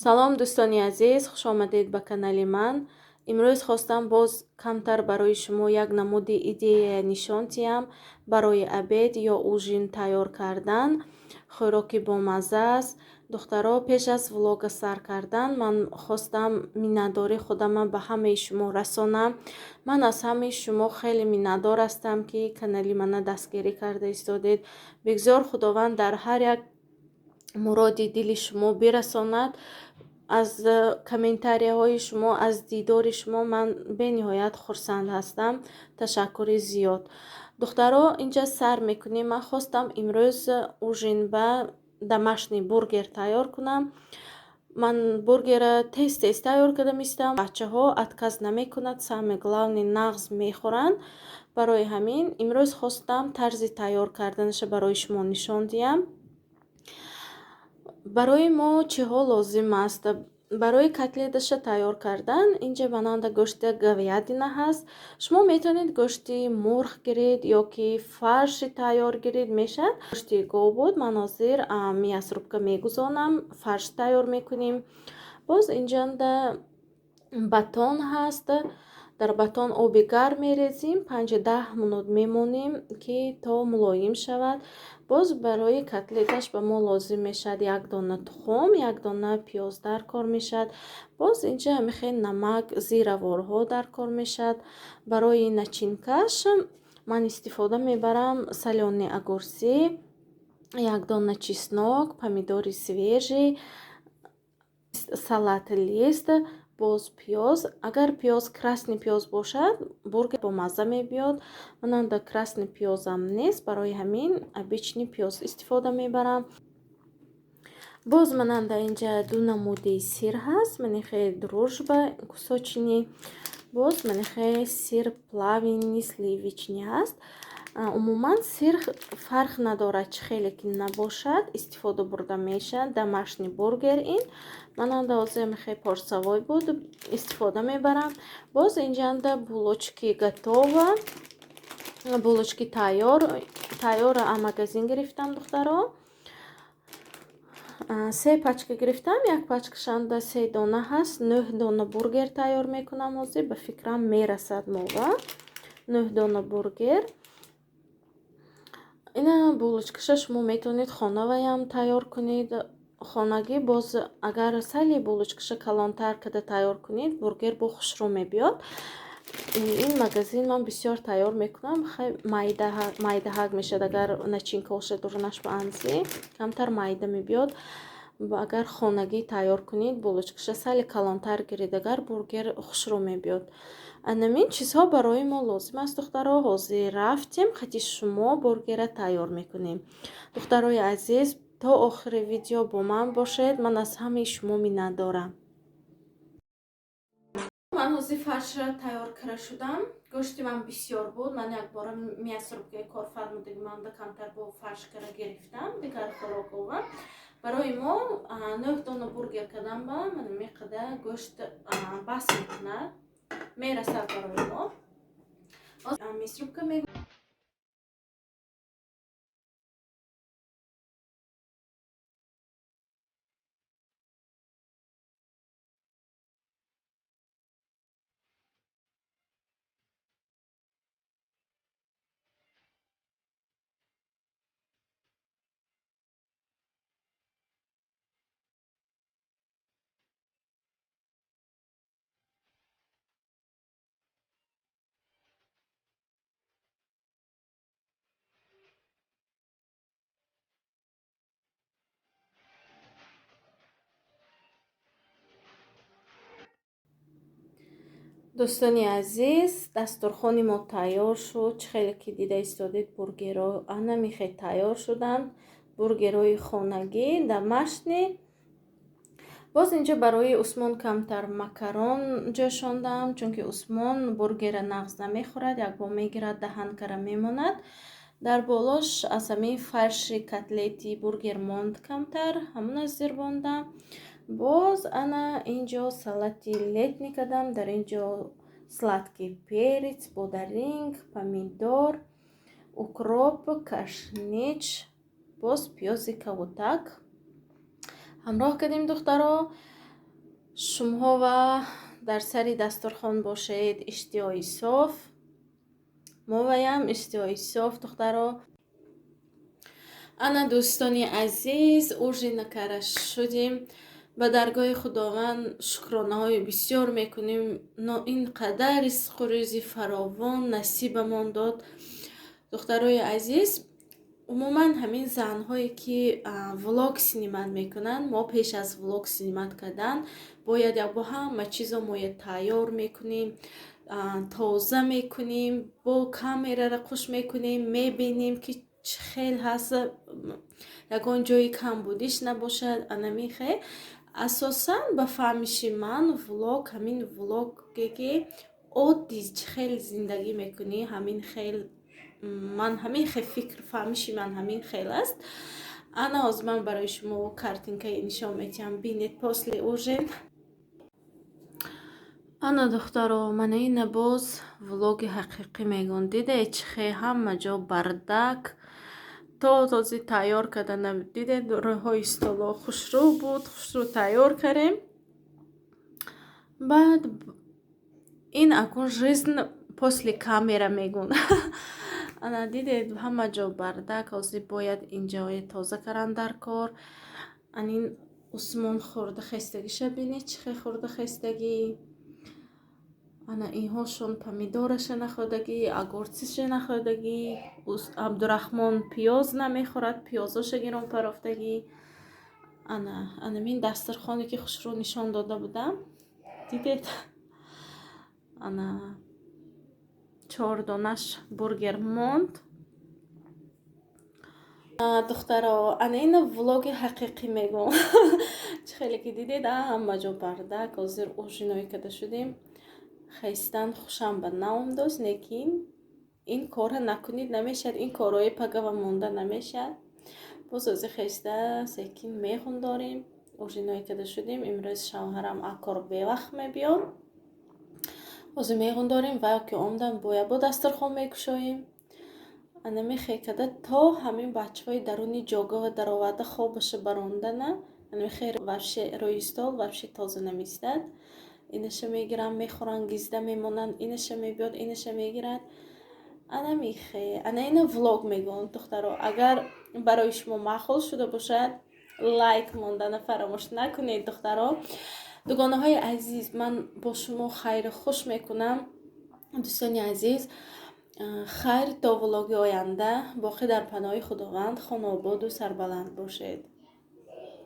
Салом, дӯстони азиз, хушомадед ба канали ман. Имрӯз хостам боз камтар барои шумо як намуди идея нишон диҳам барои обед ё ужин тайёр кардан. Хӯроки бомазза аст. Духтаро, пеш аз влога сар кардан ман хостам миннатдории худама ба ҳамаи шумо расонам. Ман аз ҳамаи шумо хеле миннатдор ҳастам, ки канали мана дастгирӣ карда истодед. Бигзор Худованд дар ҳар як муроди дили шумо бирасонад. Аз комментарияҳои шумо, аз дидори шумо ман бениҳоят хурсанд ҳастам. Ташаккури зиёд. Духтаро, инҷа сар мекунем. Ман хостам имрӯз ужин ба домашний бургер тайёр кунам. Ман бургера тез тез тайёр карда меистам. Бачаҳо отказ намекунад, самое главное, нағз мехӯранд. Барои ҳамин имрӯз хостам тарзи тайёр карданаша барои шумо нишон диҳам. Барои мо чиҳо лозим аст? Барои котлеташа тайёр кардан инҷа мананда гӯшти говядина ҳаст. Шумо метавонед гӯшти мурғ гиред ё ки фарши тайёр гиред, мешавад. Гӯшти гов буд, ман ҳозир мясорубка мегузонам, фарш тайёр мекунем. Боз инҷанда батон ҳаст. Дар батон оби гарм мерезем, 5-10 минут мемонем, ки то мулоим шавад. Боз барои котлеташ ба мо лозим мешавад як дона тухм, як дона пиёз дар кор мешавад. Боз инҷа ҳамихел намак, зираворҳо дар кор мешавад. Барои начинкаш ман истифода мебарам солёный огурцы, як дона чеснок, помидори свежий, салат лист, боз пиёз. Агар пиёз красный пиёз бошад, бургер бомазза мебиёд. Мананда красный пиёзам нест, барои ҳамин обычный пиёз истифода мебарам. Боз мананда инҷа ду намуди сир ҳаст, манихе Дружба кусочный, боз манихе сыр плавленый сливочный ҳаст. Умуман, сир фарқ надорад, чӣ хеле ки набошад, истифода бурда мешавад. Домашний бургер ин. Мананда ҳозир мехе порсавой буд, истифода мебарам. Боз инҷанда булочки готова, булочки тайёр, тайёрро аз магазин гирифтам, духтаро. Се пачка гирифтам, як пачкашанда се дона ҳаст, нӯҳ дона бургер тайёр мекунам ҳозир, ба фикрам, мерасад мова нӯҳ дона бургер. Ина булочкаша шумо метавонед хонаваям тайёр кунед, хонагӣ. Боз агар сали булочкаша калонтар карда тайёр кунед, бургер бо хушрӯ мебиёд. Ин магазин ман бисёр тайёр мекунам, майдаҳак мешавад. Агар начинкаоша дурунаш ба анзӣ, камтар майда мебиёд. Агар хонагӣ тайёр кунед, булочкаша сали калонтар гиред, агар бургер хушрӯ мебиёд. Анамин чизҳо барои мо лозим аст, духтаро. Ҳозир рафтем, хати шумо бургера тайёр мекунем. Духтарои азиз, то охири видео бо ман бошед. Ман аз ҳамаи шумо миннатдорам. Ман ҳозир фаршра тайёр карда шудам. Гӯшти ман бисёр буд, ман якбора мясорубкаи кор фармудаги манда камтар бо фарш кара гирифтам. Дигар хӯрокова барои мо нӯҳ дона бургер кардам, ба ман меқада гӯшт бас мекунад, мерасад барои мо. Мясорубка. Дӯстони азиз, дастурхони мо тайёр шуд. Чӣ хеле ки дида истодед, бургерҳо ана михе тайёр шуданд, бургерҳои хонагӣ, домашний. Боз инҷо барои Усмон камтар макарон ҷӯшондам, чунки Усмон бургера нағз намехӯрад, якбор мегирад, даҳан кара мемонад. Дар болош аз ҳамин фарши котлети бургер монд камтар, ҳамона зир мондам. Боз ана инҷо салати летний кардам. Дар инҷо сладкий перец, бодаринг, помидор, укроп, кашнич, боз пиёзи кабутак ҳамроҳ кардем, духтаро. Шумоҳо ва дар сари дастурхон бошед, иштиҳои соф, моваям иштиҳои соф, духтаро. Ана, дӯстони азиз, ужин кара шудем. Ба даргоҳи Худованд шукронаҳои бисёр мекунем, но ин қадар ризқу рӯзи фаровон насибамон дод. Духтарои азиз, умуман ҳамин занҳое, ки влог снимать мекунанд, мо пеш аз влог снимать кардан бояд як бо ҳама чизо моя тайёр мекунем, тоза мекунем, бо камераро қуш мекунем, мебинем, ки чӣ хел ҳаст, ягон ҷои камбудиш набошад. Анамихе асосан, ба фаҳмиши ман, влог ҳамин влоге, ки оддӣ чӣ хел зиндагӣ мекунӣ, ҳамин хел ман ҳамин хел фикр, фаҳмиши ман ҳамин хел аст. Ана, ҳозир ман барои шумо картинкаи нишон медиҳам, бинед, после ужин. Ана, духтаро, мана ина боз влоги ҳақиқӣ мегӯн. Дидед, чӣ хел ҳама ҷо бардак, то този тайёр карда. Дидед, рӯйҳои столо хушрӯ буд, хушрӯ тайёр кардем. Баъд ин акун жизнь после камера мегӯн. Ана, дидед, ҳама ҷо бардак. Ҳозир бояд инҷое тоза кардан дар кор. Анин Усмон хӯрда хестагиша бинед, чӣ хел хӯрда хестагӣ. Ана, инҳошон помидораша нахӯрдагӣ, огурцаша нахӯрдагӣ. Абдурахмон пиёз намехӯрад, пиёзоша гирон парофтагӣ. Ана, анамин дастархоне, ки хушрӯ нишон дода будам, дидед. Ана, чор донаш бургер монд. Духтаро, ана ина влоги ҳақиқӣ мегӯм. Чӣ хеле ки дидед, ҳама ҷо бардак. Ҳозир ужиное карда шудем. Хестан хушам ба наомдост, лекин ин корра накунед намешавад, ин корҳои пагава монда намешавад. Боз ҳозир хеста секин мехӯндорем. Ужиное карда шудем. Имрӯз шавҳарам акор бевақт мебиёд. Ҳозир мехӯндорем ва ки омдан, бояд бо дастархон мекушоем. Ана, мехе карда то ҳамин бачаҳои даруни ҷогава дароварда, хобаша барондана, анамихе вообще рӯи стол вообще тоза намеистад. Инаша мегиранд, мехӯранд, гизда мемонанд, инаша мебиёд, инаша мегирад. Ана михе, ана ина влог мегӯям, духтаро. Агар барои шумо маъқул шуда бошад, лайк мондана фаромӯш накунед, духтаро. Дугонаҳои азиз, ман бо шумо хайру хуш мекунам. Дӯстони азиз, хайр, то влоги оянда. Боқӣ дар паноҳи Худованд, хонаободу сарбаланд бошед.